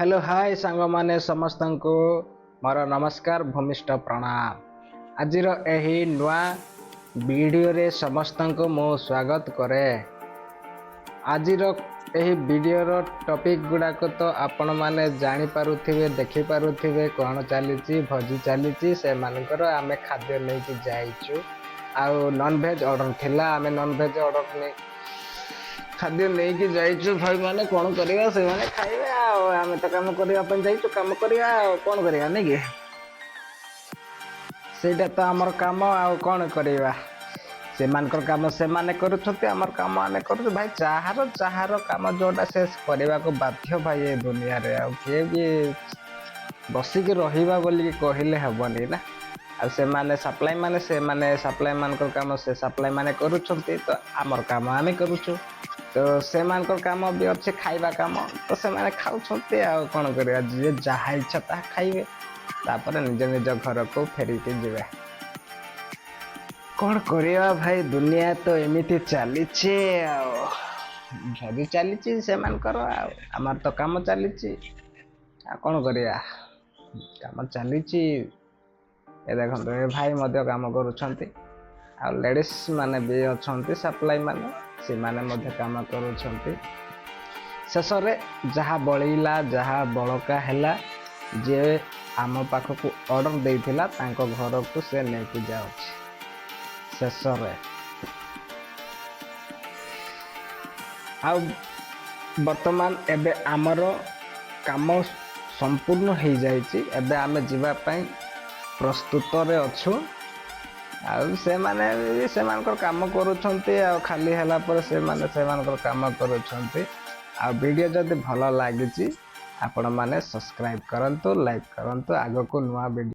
Hello, ହାଏ ସାଙ୍ଗମାନେ, ସମସ୍ତଙ୍କୁ ମୋର ନମସ୍କାର, ଭୂମିଷ୍ଠ ପ୍ରଣାମ। ଆଜିର ଏହି ନୂଆ ଭିଡ଼ିଓରେ ସମସ୍ତଙ୍କୁ ମୁଁ ସ୍ୱାଗତ କରେ। ଆଜିର ଏହି ଭିଡ଼ିଓର ଟପିକ୍ ଗୁଡ଼ାକ ତ ଆପଣମାନେ ଜାଣିପାରୁଥିବେ, ଦେଖିପାରୁଥିବେ କ'ଣ ଚାଲିଛି। ଭୋଜି ଚାଲିଛି ସେମାନଙ୍କର। ଆମେ ଖାଦ୍ୟ ନେଇକି ଯାଇଛୁ ଆଉ ନନଭେଜ୍ ଅର୍ଡ଼ର ଥିଲା। ଆମେ ନନଭେଜ୍ ଅର୍ଡ଼ର ନେଇ ଖାଦ୍ୟ ନେଇକି ଯାଇଛୁ। ଭାଇମାନେ, କ'ଣ କରିବା? ସେମାନେ ଖାଇବେ ଆଉ ଆମେ ତ କାମ କରିବା ପାଇଁ ଯାଇଛୁ। କାମ କରିବା ଆଉ କ'ଣ କରିବା, ନାଇଁ କି? ସେଇଟା ତ ଆମର କାମ, ଆଉ କ'ଣ କରିବା? ସେମାନଙ୍କର କାମ ସେମାନେ କରୁଛନ୍ତି, ଆମର କାମ ଆମେ କରୁଛୁ ଭାଇ। ଯାହାର ଯାହାର କାମ ଯେଉଁଟା ସେ କରିବାକୁ ବାଧ୍ୟ ଭାଇ ଏ ଦୁନିଆରେ। ଆଉ କିଏ ବି ବସିକି ରହିବା ବୋଲିକି କହିଲେ ହେବନି ନା। ଆଉ ସେମାନେ ସପ୍ଲାଇ ମାନେ, ସେମାନେ ସପ୍ଲାଇ ମାନଙ୍କର କାମ ସେ ସପ୍ଲାଇ ମାନେ କରୁଛନ୍ତି, ତ ଆମର କାମ ଆମେ କରୁଛୁ। ତ ସେମାନଙ୍କର କାମ ବି ଅଛି ଖାଇବା କାମ, ତ ସେମାନେ ଖାଉଛନ୍ତି। ଆଉ କ'ଣ କରିବା? ଯିଏ ଯାହା ଇଚ୍ଛା ତାହା ଖାଇବେ, ତାପରେ ନିଜ ନିଜ ଘରକୁ ଫେରିକି ଯିବେ। କ'ଣ କରିବା ଭାଇ, ଦୁନିଆ ତ ଏମିତି ଚାଲିଛି। ଆଉ ଭୋଜି ଚାଲିଛି ସେମାନଙ୍କର ଆଉ ଆମର ତ କାମ ଚାଲିଛି। ଆଉ କ'ଣ କରିବା? କାମ ଚାଲିଛି। ଏ ଦେଖନ୍ତୁ, ଏ ଭାଇ ମଧ୍ୟ କାମ କରୁଛନ୍ତି ଆଉ ଲେଡ଼ିସ୍ ମାନେ ବି ଅଛନ୍ତି, ସପ୍ଲାଇ ମାନେ, ସେମାନେ ମଧ୍ୟ କାମ କରୁଛନ୍ତି। ଶେଷରେ ଯାହା ବଳିଲା, ଯାହା ବଳକା ହେଲା, ଯିଏ ଆମ ପାଖକୁ ଅର୍ଡ଼ର ଦେଇଥିଲା ତାଙ୍କ ଘରକୁ ସେ ନେଇକି ଯାଉଛି ଶେଷରେ। ଆଉ ବର୍ତ୍ତମାନ ଏବେ ଆମର କାମ ସମ୍ପୂର୍ଣ୍ଣ ହେଇଯାଇଛି। ଏବେ ଆମେ ଯିବା ପାଇଁ ପ୍ରସ୍ତୁତରେ ଅଛୁ। ଆଉ ସେମାନେ ବି ସେମାନଙ୍କର କାମ କରୁଛନ୍ତି ଆଉ ଖାଲି ହେଲା ପରେ ସେମାନେ ସେମାନଙ୍କର କାମ କରୁଛନ୍ତି। ଆଉ ଭିଡ଼ିଓ ଯଦି ଭଲ ଲାଗିଛି, ଆପଣମାନେ ସବସ୍କ୍ରାଇବ୍ କରନ୍ତୁ, ଲାଇକ୍ କରନ୍ତୁ। ଆଗକୁ ନୂଆ ଭିଡ଼ିଓ